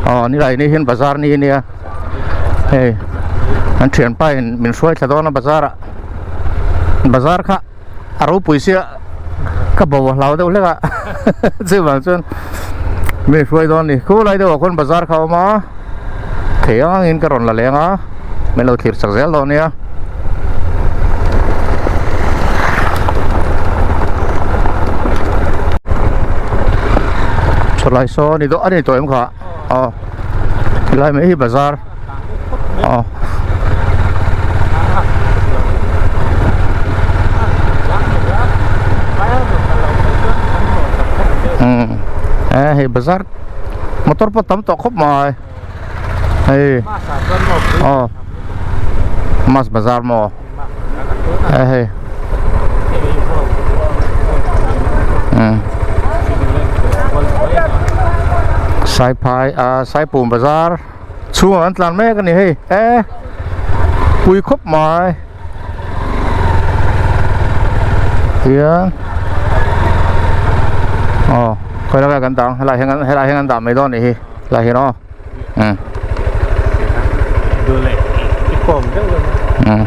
Aw nilai ni hian bazar ni ania hei an thianpa in min hruai thla dawn a bazar ah bazar kha a ropui sia ka bo a hlau deuh hlek a chuvang chuan mi hruai dawn a ni khulai deuh ah khuan bazar kha a awm a thei ang angin ka rawn la leng a min lo thlir chak zel dawn nia. Chawlai saw a ni dawh a ni tawh em kha aw helai mai hi bazar aw. Umm e hei bazar motor pawh tam tawh khawp mai hei aw mas bazar maw e hei umm saiphai ah saipum bazar. Chhungah an tlan mek a ni hei e pui khawp mai hian aw khawi lai kan dang helai hian helai hian an dah mai dawn a nih hi helai hian aw umm umm.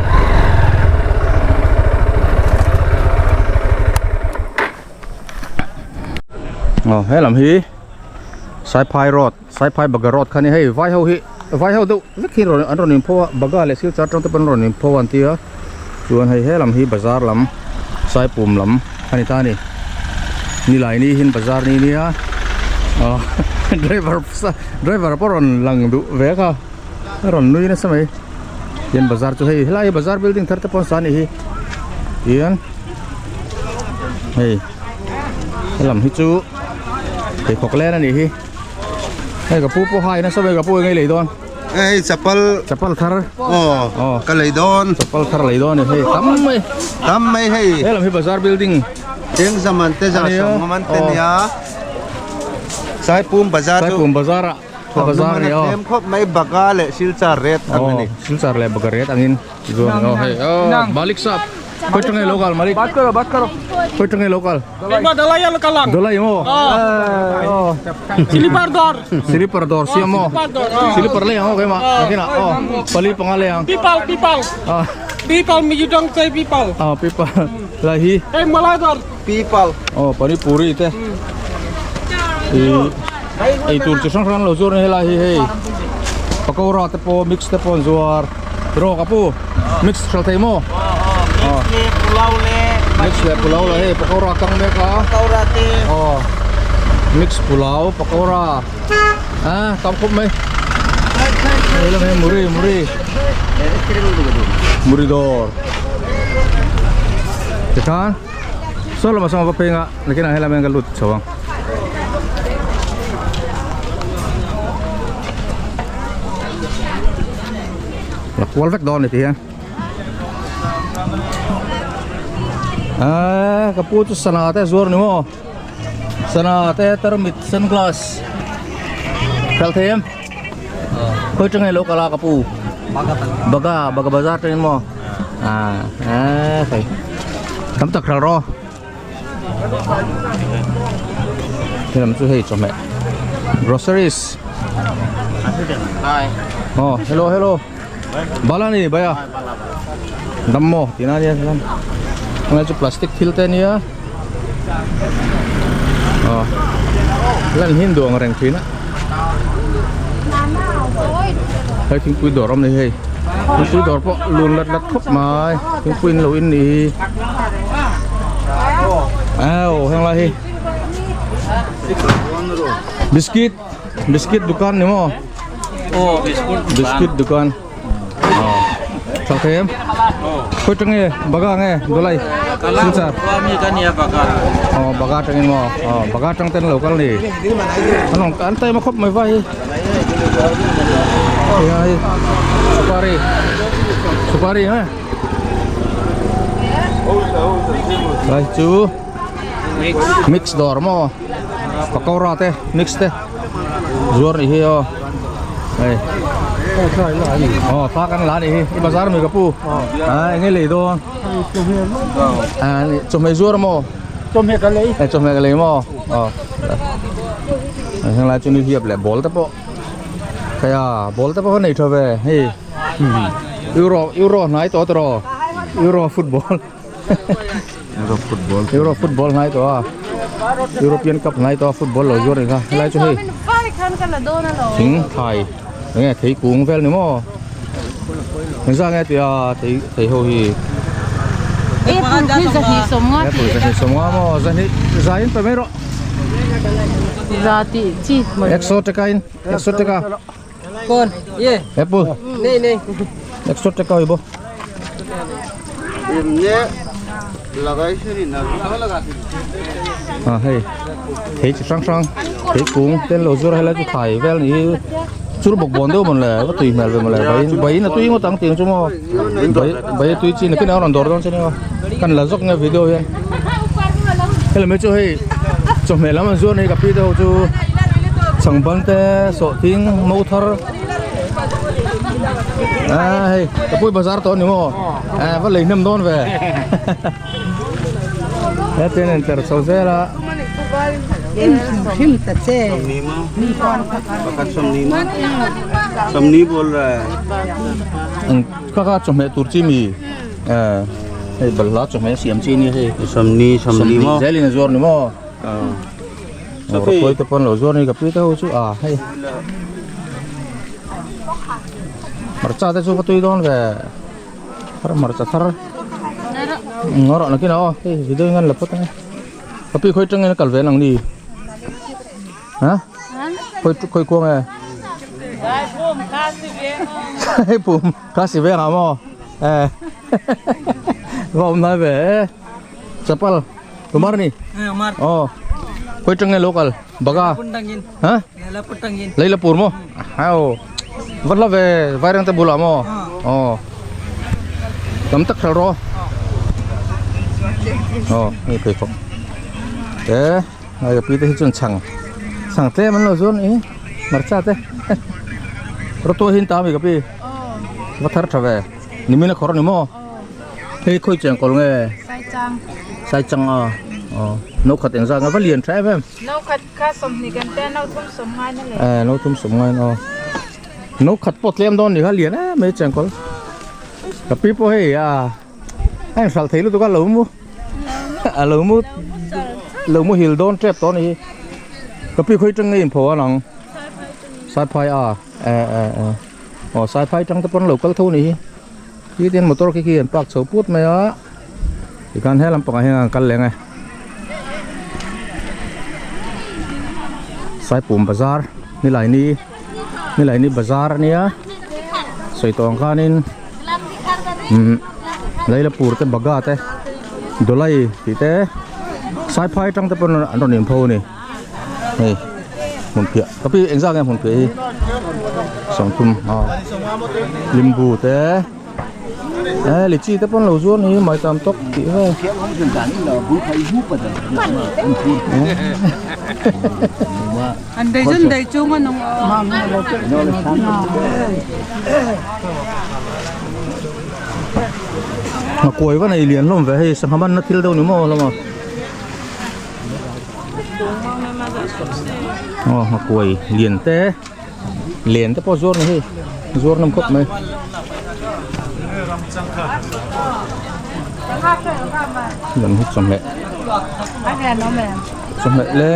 Aw helam hi Saiphai road. Saiphai Baga road kha a ni hei vai ho hi vai ho deuh vek hi an rawn inpho a Baga leh Silchar atang te pawh an rawn inpho an tia chuan hei helam hi bazar lam Saipum lam a ni ta a ni nilai ni hian bazar ni nia ah driver driver pawh rawn lang duh ve kha a rawn nui nasa mai hian bazar chu hei helai hi bazar building thar te pawh an sa a nih hi tihian hei helam hi chu pheikhawk len a nih hi. Hei ka pu pawh hai nasa mai ka pu engei lei dawn. Hei chapal chapal thar. Aw ka lei dawn. Chapal thar lei dawn ni hei tam mai. Tam mai hei. He lam hi bazar building. Cheng zaman te za sawm man te nia. Saipum bazar chu. Saipum bazar a. Bazar ni aw. Tlem khawp mai baga leh silchar ret ang ani. Silchar leh baga ret angin. Zuan aw hei aw Malik sap. Koi tangai local Malik. Baat karo baat karo. Koi tangai local. Lima dalai al kalang. Dalai mo. Oh. Silipar dor. Silipar dor siam mo. Silipar le ang okay ma. Kina oh. Pali panga le ang. Pipal pipal. Ah. Pipal mi judang chai pipal. Ah pipal. La hi. Hey malai dor. Pipal. Oh pani puri te. I ei tur chi hrang hrang lo zuar ni helai hi hei. Pakora te pawh mix te pawh an zuar. Rawk a pu mix hral thei maw mix le pulao le mix le pulao la hei pakora kang mek a pakora te aw mix pulao pakora a tam khawp mai hei lam hi muri muri muri dawr tikhan saw lamah sawn a va phei ang a nakinah helai hian ka lut chho ang. La kual vek dawn ni ti hian ah ka pu chu sana te zuar ni maw sana te tarmit sunglass kal thei em khawi tang nge lo kal a ka pu baga baga bazar tangin maw ah ah thei tam tak hral rawh. Helam chu hei chawhmeh groceries oh hello hello bala ni bhaiya dam maw tina nia helam heng chu plastic thil te ania oh lan hin duang reng thin a. Hei thingpui dawr awm ni hei thingpui dawr pawh lun lat lat khawp mai thingpui in lo in ni hi aw heng lai hi biscuit biscuit dukan ni maw biscuit dukan tha thei em khawi tang nge baga nge dawlai silchar aw baga tangin maw aw baga tang ten lo kal ni an awm an taima khawp mai vai hi hei supari supari ha lai chu mix dawr maw pakora te mix te zuar nih hi aw hei aw thla kan la nih hi i bazar mi ka pu a eng nge lei dawn a chawhmeh zuar maw chawhmeh ka lei eh chawhmeh ka lei maw aw heng lai chu ni hiap leh ball te pawh hei a ball te pawh kha nei tha ve hei euro euro hnai tawh tawh euro football Euro football. Euro football hnai tawh a. European Cup hnai tawh a football lo zuar kha. Helai chu hei. Thing thai. Enge thei kung vel ni maw? Engzah nge tia thei thei ho hi. Apple khi zahnih sawmnga Apple zahnih sawmnga maw? Zahnih zain pe mai rawh. Za tih chi mai. Exotica in exotica. Con, ye. Apple. Nei nei. Exotica oi bo. এমনি লাগাইছে নি না À hei. Thei chi hrang hrang. Thei kung ten lo zuar helai chu thai vel ni hi chur bawk bawn deuh mawn le va tui hmel ve mawn le bai bai in a tui ngawt ang tiang chu maw bai bai a tui chi nakin a rawn dawr dawn che ni aw kan la zawk nge video hian helai mai chu hei chawhmeh lam an zuar ni ka pi te ho chu changban te sawhthing mo thar a hei ka pui bazar tawh a ni maw eh va lei hnem dawn ve he ten an ter chho zel a kha kha chawhmeh tur chi mi eh hei balhla chawhmeh siam chi ania hei sawmhnih zelin a zuar ni maw Rawkawi te pawn lo zuar a ni ka pi te ho chu a hei hmarcha te chu va tui dawn ve thar hmarcha thar ngaw rawh nakin aw hei video in an la phawt ang e ka pi khawi tangin a kal ve ang ni ha khawi khawi kuang e hei pum kha si veng ah maw eh va awm hnai ve e chapal Kumar ni? Kumar. Oh. Koi tang nge local baga. Ha? Lailapur mo? Hao. Vat la ve vairang te bula mo. Oh. Tam tak thal ro. Oh, ni phei khop. Te, ai ka pi te hi chun chang. Chang te man lo zun i. Marcha te. Ro to hin ta mi ka pi. Va thar tha ve. Nimina khor ni mo. Hei khawi cheng kawl nge? Saichang. Saichang a. Aw no khat engzat nga va lian tha em em. No khat kha sawmhnih kan te no thum sawm ngai na le. Eh no thum sawm ngai aw. No khat pawh tlem dawn ni kha lian em mai cheng kawl. Ka pi pawh hei a a inhralh thei lutuk a lo mu a lo mu lo mu hil dawn tep tawh a ni hi. Ka pi khawi tang nge inpho a nang? Saiphai a eh eh eh aw saiphai tang te pawn lo kal tho a ni hi. Khi tin motor khi khi an park chho put mai a tikhan he lampangah hian an kal leng e Saipum bazar nilaini nilaini bazar ania sawi tawh ang khanin umm Lailapur te Baga te Dawlai tih te Saiphai atang te pawn an rawn inpho a ni hei hmunphiah ka pi engzat nge hmunphiah hi sawmthum a limbu te eh lichi te pawn lo zuar ni mai tam tawk tih vel nghakuai va nei lian hlawm ve hei sangha manna thil deuh ni maw hlawm a. Aw nghakuai lian te len te pawh zuar ni hei zuar nawm khawp mai lam hi chawhmeh chawhmeh le.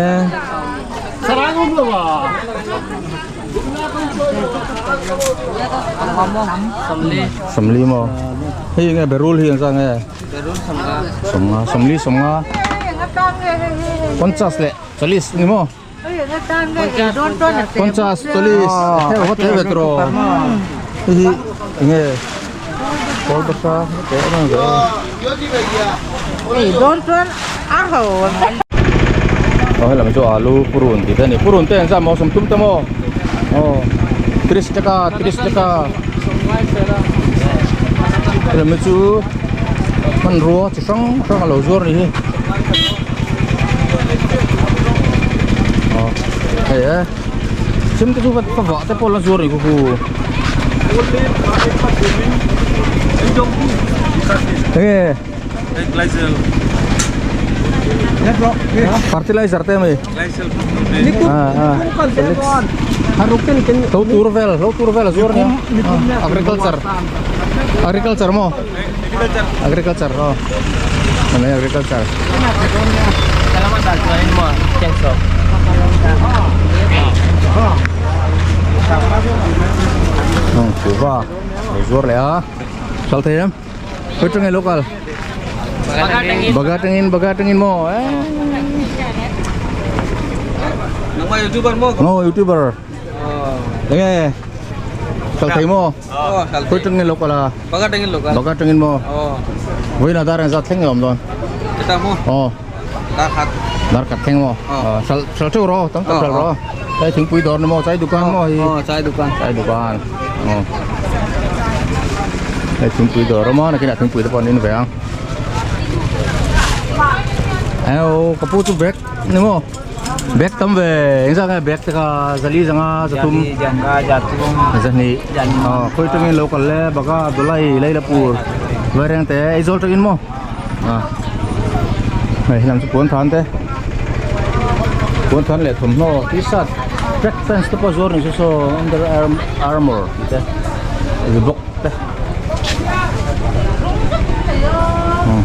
Sawmli maw? Hei enge berul hi engzah nge? Sawmnga sawmli sawmnga Ponchas leh chalis ni maw? Ponchas chalis hei va tel ve tawh hei hi enge kawl basa te awm ang ve aw helam chu alu purun tih te a ni purun te engzah maw sawmthum te maw aw tris taka tris taka helam hi chu hmanrua chi hrang hrang a lo zuar a ni hi aw hei e thim te chu va vah te pawh la zuar a ni khuku enge fertilizer te ami lo tur vel lo tur vel a zuar nia agriculture agriculture maw agriculture aw ani agriculture kuhva lo zuar leh a kal thei em khawi tang nge lo kal baga tangin baga tangin maw Nangmah youtuber maw no youtuber enge kal thei maw khawi tang nge lo kal a baga tangin lo kal baga tangin maw vawiin ah dar engzat thleng nge awm dawn heta maw aw dar khat dar khat thleng maw hralh hralh teuh rawh tam tak hralh rawh chai thingpui dawr ni maw chai dukan maw hi aw chai dukan chai dukan aw hei thingpui dawr awm a nakinah thingpui te pawh an in ve ang eo ka pu chu bag ni maw bag tam ve engzah nge bag te kha zali zanga zathum zahnih aw khawi tangin lo kal le baka dawlai leilapur vaireng te Aizawl tangin maw a hei helam chu puan than te puan than leh thawmhnaw t-shirt track pants te pawh zuar ni se saw under arm armour tih te reebok te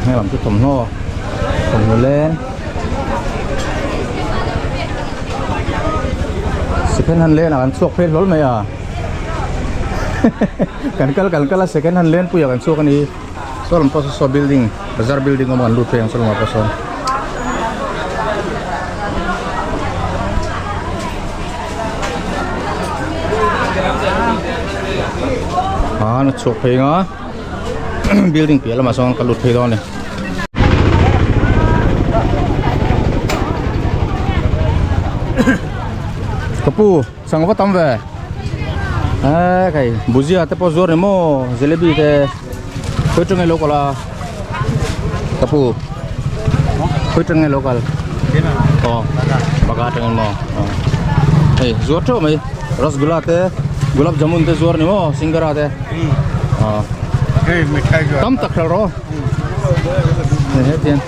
helam chu thawmhnaw thawmhnaw leng second hand lane ah kan chhuak phei hlawl mai a kan kal kan kal a second hand lane puiah kan chhuak a ni. Saw lam pawh saw saw building bazar building awm a kan lut phei ang saw lamah pawh sawn. Ah na chhuak phei nga building piah lamah sawn ka lut phei dawn a ni. Ka pu chang va tam ve eh kai bhujia te pawh zuar ni maw jalebi te. Khawi tang nge lo kal a ka pu khawi tang nge lo kal aw baga tangin maw aw hei zuar theuh mai rasgula te gulab jamun te zuar ni maw singara te aw tam tak hralh rawh hei hetiang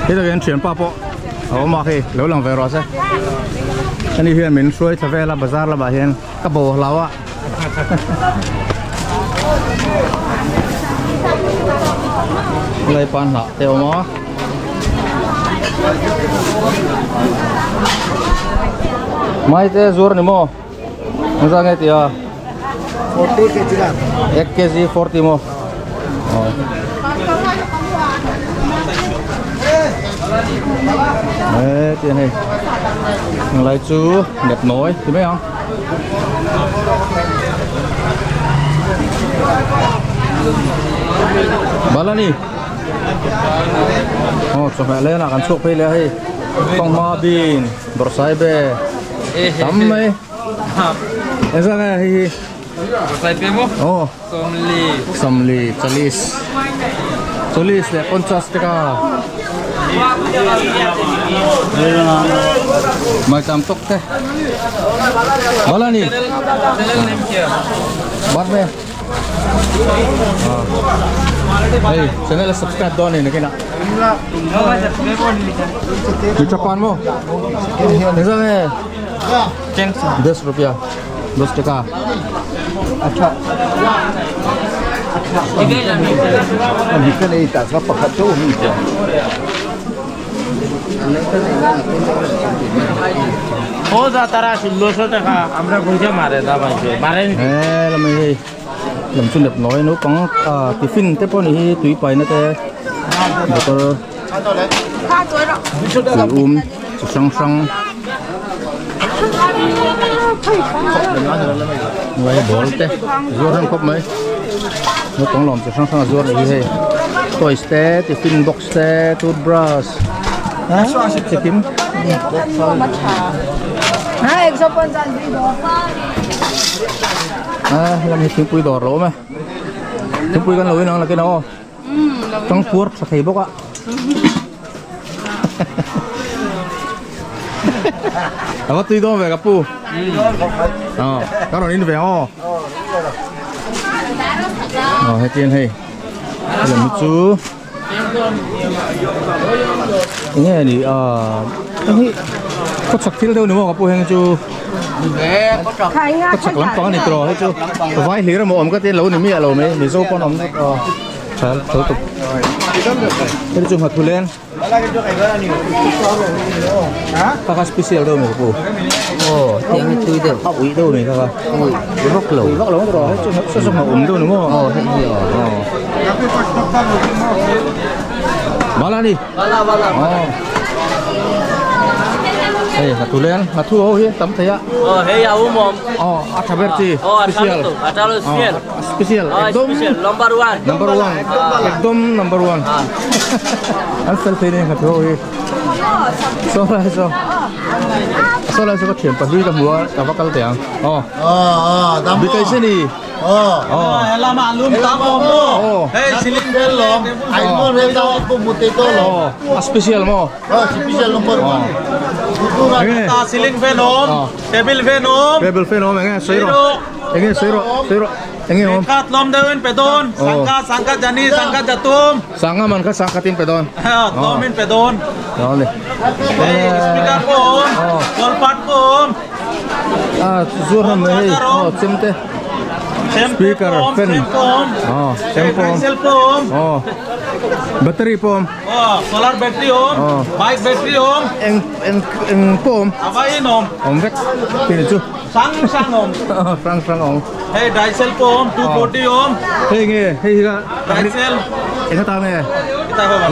heta hian thianpa pawh a awm a hei lo lang ve rawh se ani hian min hruai thla vel a bazar lamah hian. Ka bo hlau a. Lai pan hlah te awm a. Mai te zuar ni maw? Engzah nge tia? 40 kg la. 1 kg 40 maw? Aw. Đấy, tiền này. Lấy chú đẹp nổi thì mấy không? Balani. Oh, chawhmeh lenah kan chhuak phei leh a hei. Fanghma bean, bawrhsai be tam mai. Engzah nge hei hi? Bawrhsai be maw? Aw. Sawmli. Sawmli, chalis. Chalis leh ponchas te kha. Maicham tawk te. Balani. Bat me. Hei, channel a subscribe dawn a ni nakinah. Mitrapan maw? Engzah nge? Das rupiah. Das taka. He lam hi hei lam chu nep nawi naupang ah tiffin te pawh ni hi tui paina te motor tui um chi hrang hrang ngai ball te zuar hlawm khawp mai naupang lawm chi hrang hrang a zuar ni hi hei toys te tiffin box te toothbrush chi kim. A lam hi thingpui dawr lo awm e thingpui kan lo in ang lakin aw tang puar tha thei bawk a a va tui dawn ve ka pu aw ka rawn in ve ang aw aw hetiang hei lam hi chu enge ni a heng hi khawchhak thil deuh ni maw ka pu heng chu khawchhak lampang a ni tawh hei chu vai hlir emaw awm ka tia lo ni miah lo mai mizo pawn awm vek aw tha tho tuk hei chu nghathu leng kha kha special deuh mai ka pu aw tiang hi tui deuh a uih deuh mai kha kha ui vak lo ui vak lo tawh hei chu saw saw a awm deuh ni maw aw hei hi aw bala ni bala bala aw hei nghathu leng nghathu ho hi tam thei a aw hei a awm awm aw a tha ber chi aw a tha special lutuk a tha lutuk special special ekdom special number one number one ekdom number one an fel thei nei nghathu ho hi saw lai saw saw lai saw ka thian pahnih ka hmu a ka va kal teh ang aw bikaiseni aw a special maw enge ceiling fan awm table fan awm table fan awm enge sawi rawh enge sawi rawh sawi rawh enge awm Khat lawm deuhin pe dawn sangka sangka jani sangka jatum Sangha man kha sangkhat in pe dawn. Tlawm in pe dawn. Dawn ni. Hei speaker pawh a awm, kawlpat pawh a awm. A zuar hlawm mai hei, aw chem te. Speaker, fan. Aw chem pawh a awm. Cell pawh a awm. Aw battery pawh a awm. Aw solar battery a awm, bike battery a awm. Eng eng eng pawh a awm. A vaiin a awm. Awm vek tih chu. Hrang hrang awm. Hrang hrang awm. Hei dry cell pawh awm, 240 awm. Hei nge, hei hi ka. Dry cell. Eng atan nge?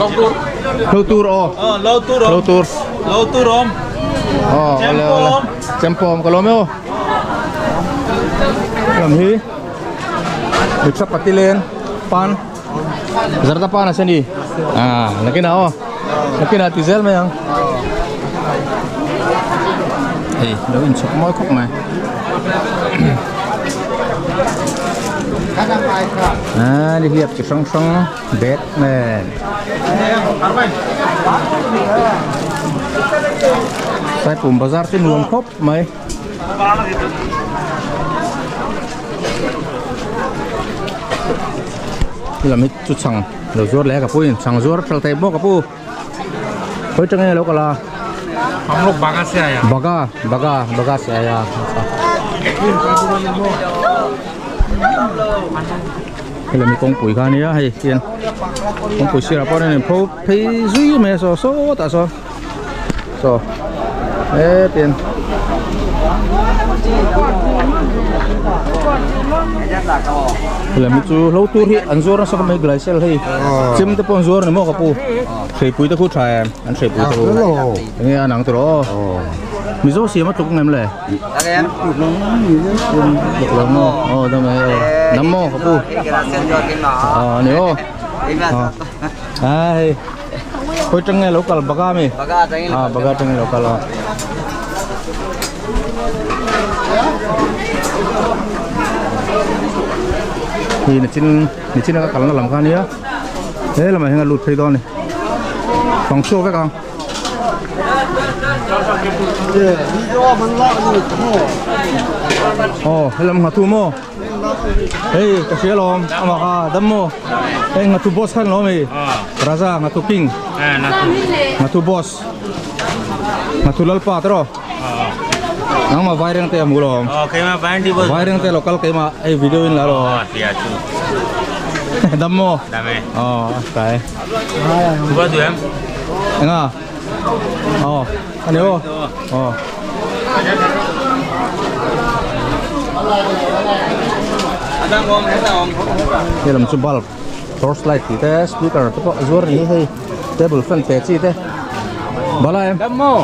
Lo tur. Lo tur aw. Aw, lo tur awm. Lo tur. Lo tur awm. Aw, ole ole. Chem pawh awm ka lawm e aw. Lam hi. Rickshaw pati len pan. Zarda pan a seni. Ah, nakinah aw. Nakinah ti zel mai ang. Hei, lo inchhawk mawi khawp mai. Ah, ni hliap chi hrang hrang Batman. Saipum bazar chu nuam khawp mai. Lam hi chu chhang lo zuar leh a ka pu in chhang zuar hralh thei bawk ka pu khawi tang nge lo kal a Baga se aya baga baga baga se aya hei lam hi kawngpui kha ania hei hian kawngpui sirah pawh hian pho phei zui mai a saw sawtah sawn saw hetiang lam hi chu hlo tur hi an zuar nasa mai glaisel hei chem te pawh an zuar a ni maw ka pu hreipui te khu tha em an hreipui te khu enge an ang tawh aw mizo siam a tluk ngem le tluk lo maw aw dam e aw dam maw ka pu aw ni aw ai Khoi tang nge lo kal baga mi? Baga tangin. Ah, baga tangin lo kal. Hi na chin ni chin ka kalna lam kha nia. He lamah hian a lut phei dawn a ni. Fang chhuak vek ang. Aw, helam nghathu maw? Hei ka hria lawm amah kha dam maw hei nghathu boss khan lawm hei Raja nghathu king nghathu boss nghathu lalpa te rawh nangmah vaireng te a hmu lawm vaireng te local keimah hei video in la lawm dam maw aw kai enga. Aw ani aw aw. He lam chu bulb torch light tih te speaker te pawh a zuar ni hei table fan pe chi te bala em aw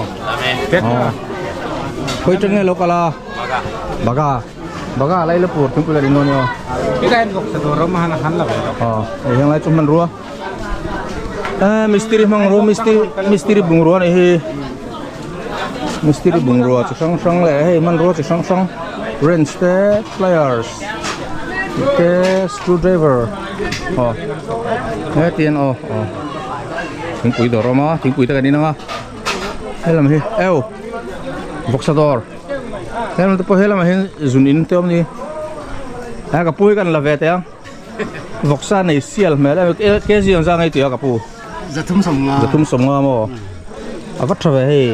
khawi tang nge lo kal a baga baga lai la pur thingpui la ding dawn ni aw aw hei heng lai chu hmanrua. Mistiri hmang ru mistiri mistiri bungrua anih hi mistiri bungrua chi hrang hrang leh hei hmanrua chi hrang hrang wrench te pliers te screwdriver aw hetiang aw aw thingpui dawr a awm a thingpui te kan in ang a helam hi eu vawksa dawr helam te pawh helamah hian zun in te a awm a ni a ka pu hi kan la ve teh ang. Vawksa nei sial hmel em em kg ang zang ei tih a ka pu. Zathum sawmnga. Zathum sawmnga maw? A va tha ve hei.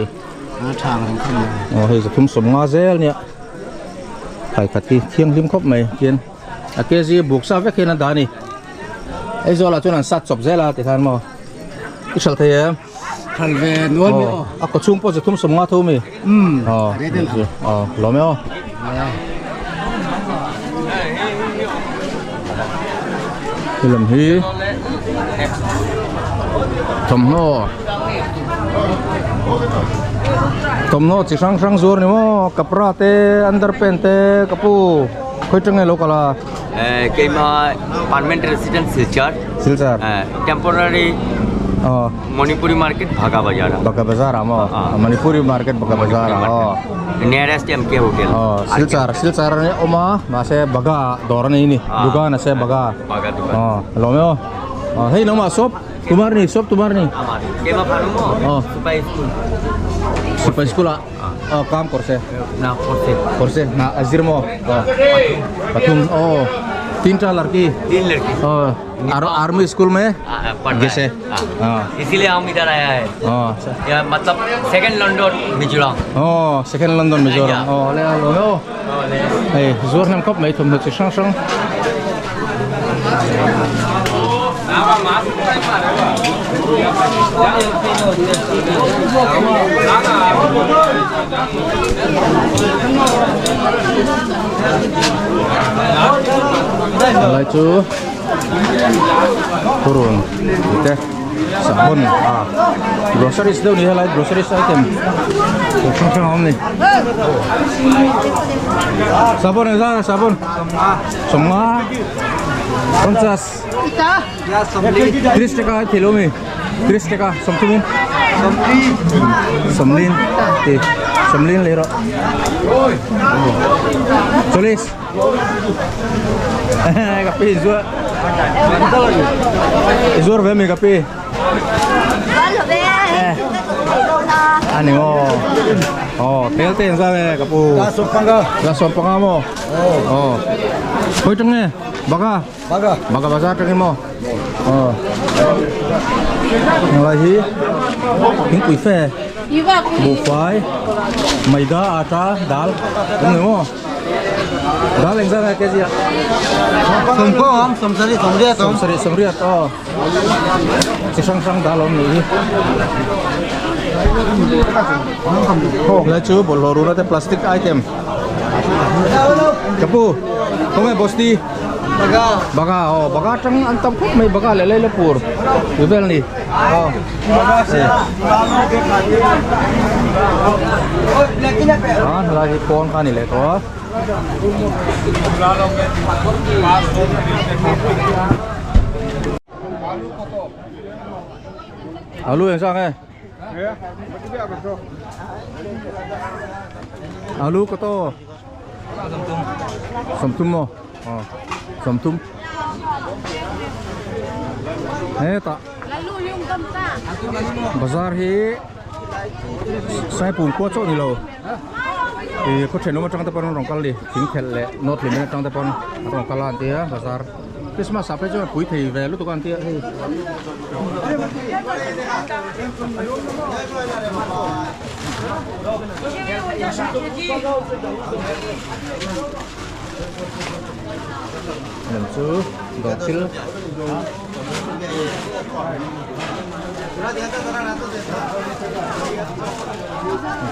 A tha ang reng khawp mai. Aw hei zathum sawmnga zel nia. Khai khat hi thianghlim khawp mai tian a kg buk sa vek hian a dah a ni. Aizawl ah chuan an sat chawp zel a tikhan maw? I hralh thei em? Hralh ve nual mai aw. A kawchhung pawh zathum sawmnga tho mi? Umm. Aw. Aw lawm e aw. Helam hi thawmhnaw thawmhnaw chi hrang hrang zuar ni maw kapra te underpant te ka pu khawi tang nge lo kal a Keimah permanent resident Silchar Silchar temporary Manipuri market Bhaga Bazar Bhaga Bazar ah maw Manipuri market Bhaga Bazar ah aw nearest MK hotel aw Silchar Silchar a awm a mahse Bhaga dawr a nei a ni dukan a se Bhaga Bhaga dukan aw lawm e aw aw hei nangmah shop tumar ni shop tumar ni keimah phan maw Sipai school Sipai school ah aw kam kawr se na kawr se kawr se na a zir maw aw pathum aw tin ta larki tin larki aw army school me gese इसीलिए हम इधर आया है या मतलब second London Mizoram oh second London Mizoram oh le lo lo hei zuar hnem khawp mai thawmhnaw chi hrang hrang Lai chu purun te sahbawn a groceries deuh ni helai groceries item hrang hrang a awm ni sahbawn engzat a sahbawn sawmnga panchas tris taka a thei lo mi tris taka sawmthumin sawmlin ti sawmlin leh rawh chawlis. Ka pi zuar zuar ve mi ka pi ani ngo oh tel te za ve ka pu la som panga mo oh khoi tang nge baga Baga. Baga bazar tangin maw? Aw. Helai hi thingpui fe buhfai maida ata dal awm ni maw? Dal engzat nge kg ah? Sawmkaw a awm, sawmsarih sawmriat a awm. Sawmsarih sawmriat aw. Chi hrang hrang dal a awm nih hi. Helai chu bawlhhlawh runa te plastic item. Ka pu, khawnge bosti? Baga. Baga aw baga atang an tam khawp mai baga leh Lailapur tih vel a ni aw. A helai hi pawn kha a ni leh tawh a. Alu engzah nge? Alu ka to. Sawmthum maw? Aw sawmthum. Hetah bazar hi Saipum khua chauh ni lo ih khaw thenawm atang te pawn an rawn kal a ni thingthelh leh north lim atang te pawn an rawn kal a an tia bazar Christmas ah phei chuan a pui thei ve lutuk a an tia hei. Lem chu dawr thil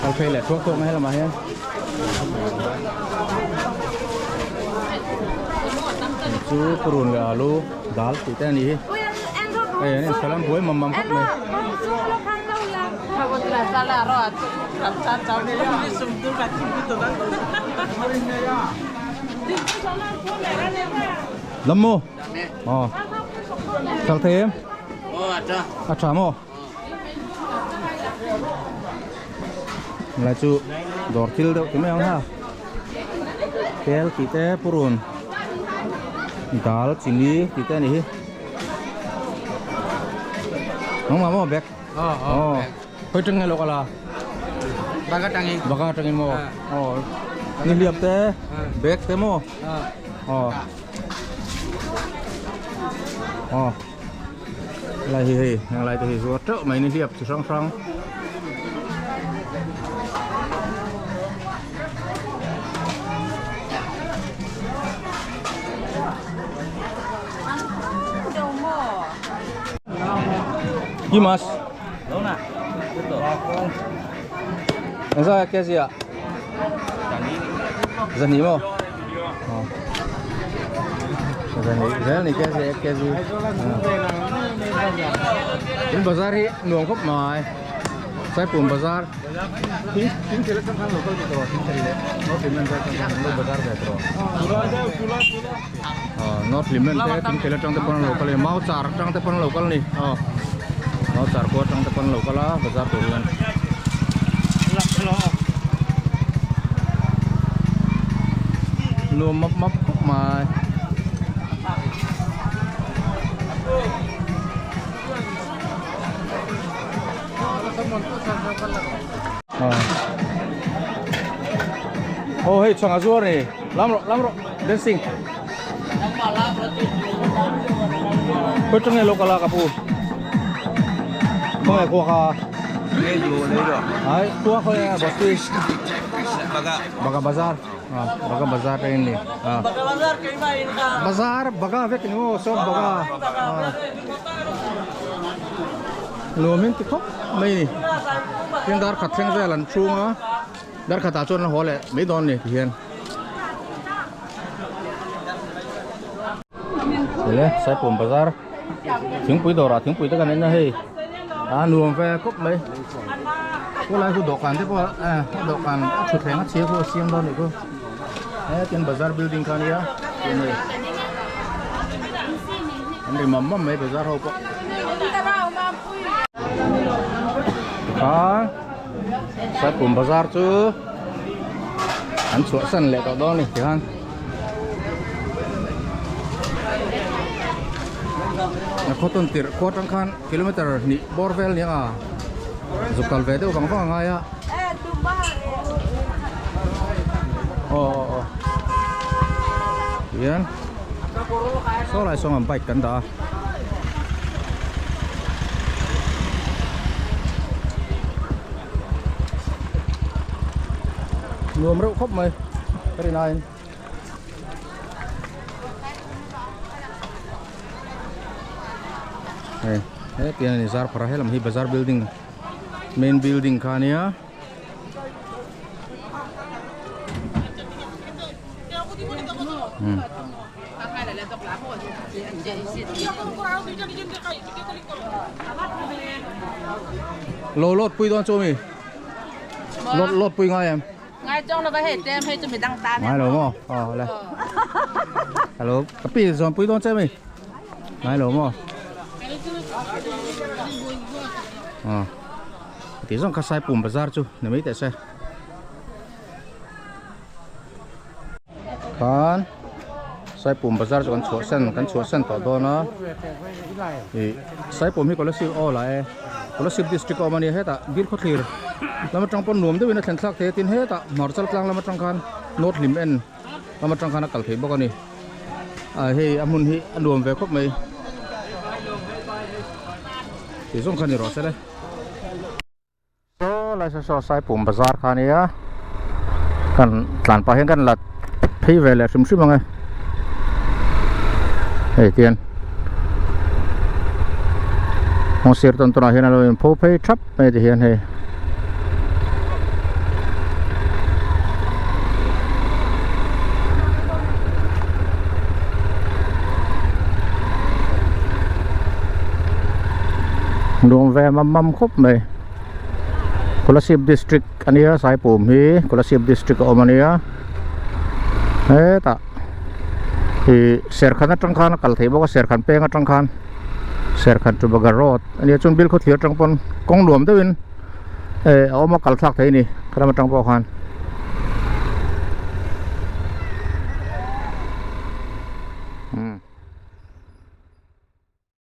kal phei leh thuak thuak mai helamah hian chu purun leh alu dal tih te a ni hi hei an insalam buai mam mam khawp mai. Lam maw? Ờ. Chak thei em? A tha maw? Lai chu dawr thil deuh ti mai ang ha. Tel tih te purun dal chini tih te a ni hi. Nangmah maw bag? Ờ. Khoi tang nge lo kala? Baga tangin. Baga tangin maw? Ờ. Ni liap te, bag te maw? Ờ. Ờ. Lai hi hei, heng lai te hi zuar teuh mai ni hliap chi hrang hrang. Dimas. Engzah nge kg ah? Zahnih maw? Aw. Zahnih zel ni kg kg. In bazar hi nuam khawp mai. Saipum bazar. Thing thing thil atang khan lo kal ve tawh thing thil leh North Hlimen te atang khan an lo bazar ve tawh. Aw North Hlimen te thing thil atang te pawn an lo kal a ni Mau char atang te pawn an lo kal a ni aw Mau char khua atang te pawn an lo kal a bazar tur hian. Nuam map map khawp mai. Ô hei chhang a zuar ni lam rawh lam rawh dancing khawi tang nge lo kal a ka pu khawnge khua kha ai khua khawi nge basti baga bazar baga bazar te in ni bazar baga vek ni maw sawm baga Nuam in ti khawp mai a ni. Tin dar khat thleng vel an chhung a, dar khatah chuan an haw leh mai dawn a ni tihian. Ele Saipum bazar thingpui dawrah thingpui te kan en a hei a nuam ve khawp mai. Khawlai khu dawhkan te pawh a dawhkan a thutthleng a chhia khu a siam dawn a nih khu. Hetin bazar building kha a nia tin hei an ri mam mam mai bazar ho pawh. Tikhan Saipum bazar chu an chhuahsan leh tawh dawn a ni tikhan. A khaw tawn tirh khua atang khan kilometer hnih bawr vel nia a zuk kal ve deuh vang vang a ngai a. Aw aw aw hian saw lai sawng an bike kan dah a. Nuam reuh khawp mai ka rin aiin. Hei hetiang a ni zar phara helam hi bazar building main building kha a nia. Lo load pui dawn chu mi load load pui ngai em ngai chong lo va hei tem hei chu mi dang ta ngai lo maw ờ le hello ka pi zawn pui dawn che mi ngai lo maw ờ Tih zawng kha Saipum bazar chu ni mai teh se. Khan Saipum bazar chu kan chhuahsan kan chhuahsan tawh dawn a. Ih Saipum hi Kolasib aw la e. Kolasib district a awm a nia hetah Bilkhawthlir lam atang pawn nuam deuhin a thlen thlak thei a tin hetah Hmarchal tlang lam atang khan North Hlim en lam atang khan a kal thei bawk a ni. Ah hei a hmun hi a nuam ve khawp mai. Tih zawng kha ni rawh se le. Saw lai saw saw Saipum bazar kha ania kan tlan pah hian kan la phei ve leh hrim hrim ang e hei tian kawng sir tawn tawnah hian a lo inpho phei thap mai ti hian hei. Nuam ve mam mam khawp mai Kolasib district ania Saipum hi Kolasib district a awm ania hetah ih Serkhan atang khan a kal theih bawk a Serkhan peng atang khan Serkhan to Bagar road ania chuan Bilkhawthlir atang pawn kawng nuam deuhin eh a awm a kal thlak thei a ni khalam atang pawh khan.